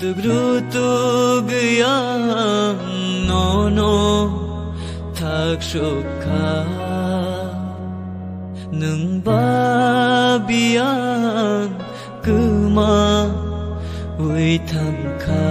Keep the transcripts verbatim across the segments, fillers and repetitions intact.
Tugru tugya nono thak sukha, nwng ba biyang kwma wi thangkha.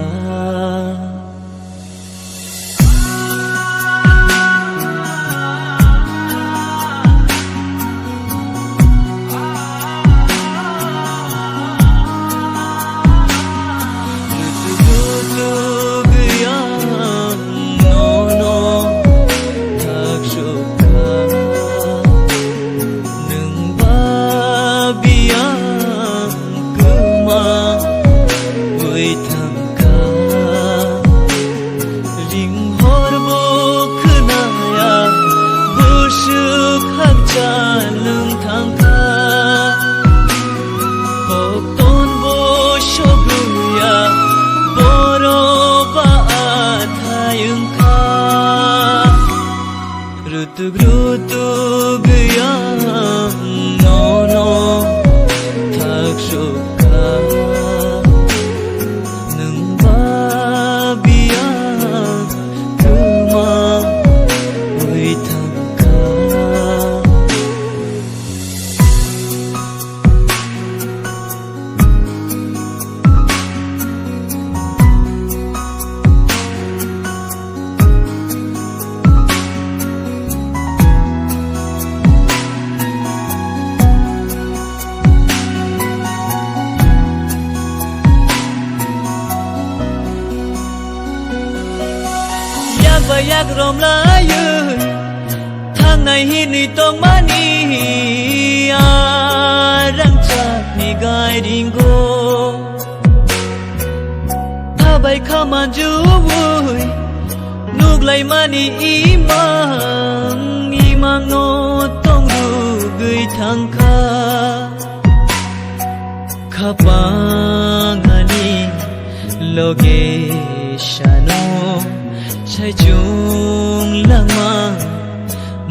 Ring hor bo khwnaya, bwswk hakcha nwng thangkha. Hokton bo sogwya, borok ba athai wngkha. Rutuk rutuk yang nono thak sukha, nwng ba biyang kwma wi thangkha. Yak ba yak romlaiwi thangnai hinwi tongmani a rangchakni gairingo. Habai kha manjuwi nuglaimani imang, imangno tongrugwi thangkha. Khapang ani loge sano saichung langma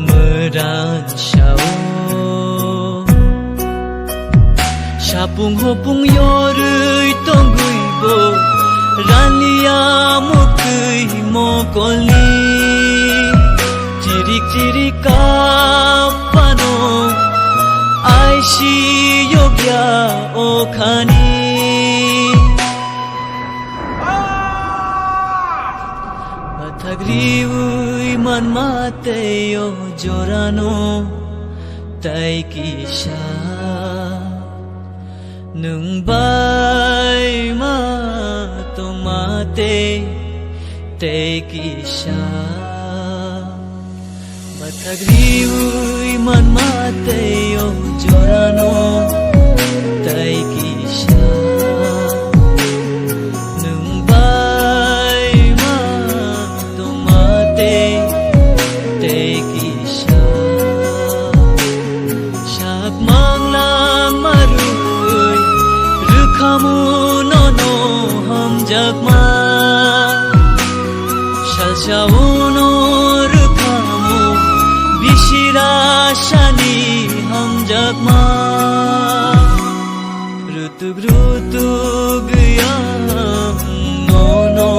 mwran sao. Sapung hopung yorwi tongwi bo ranliya muktwi mokolni. Chirik chirik kapano aisi yogya okhani. Bathak riwi manma tei o jorano tai kisa. Nwng bai ma tongma tei, tei kisa. Bathak riwi manma tei o jorano tai kisa. Nwng bai ma tongma tei, tei kisa. Sak manglang marui rwkhamu nono hamjakma. Salsa uno rwkhamu bisira sani hamjakma. Rutuk rutuk yang nono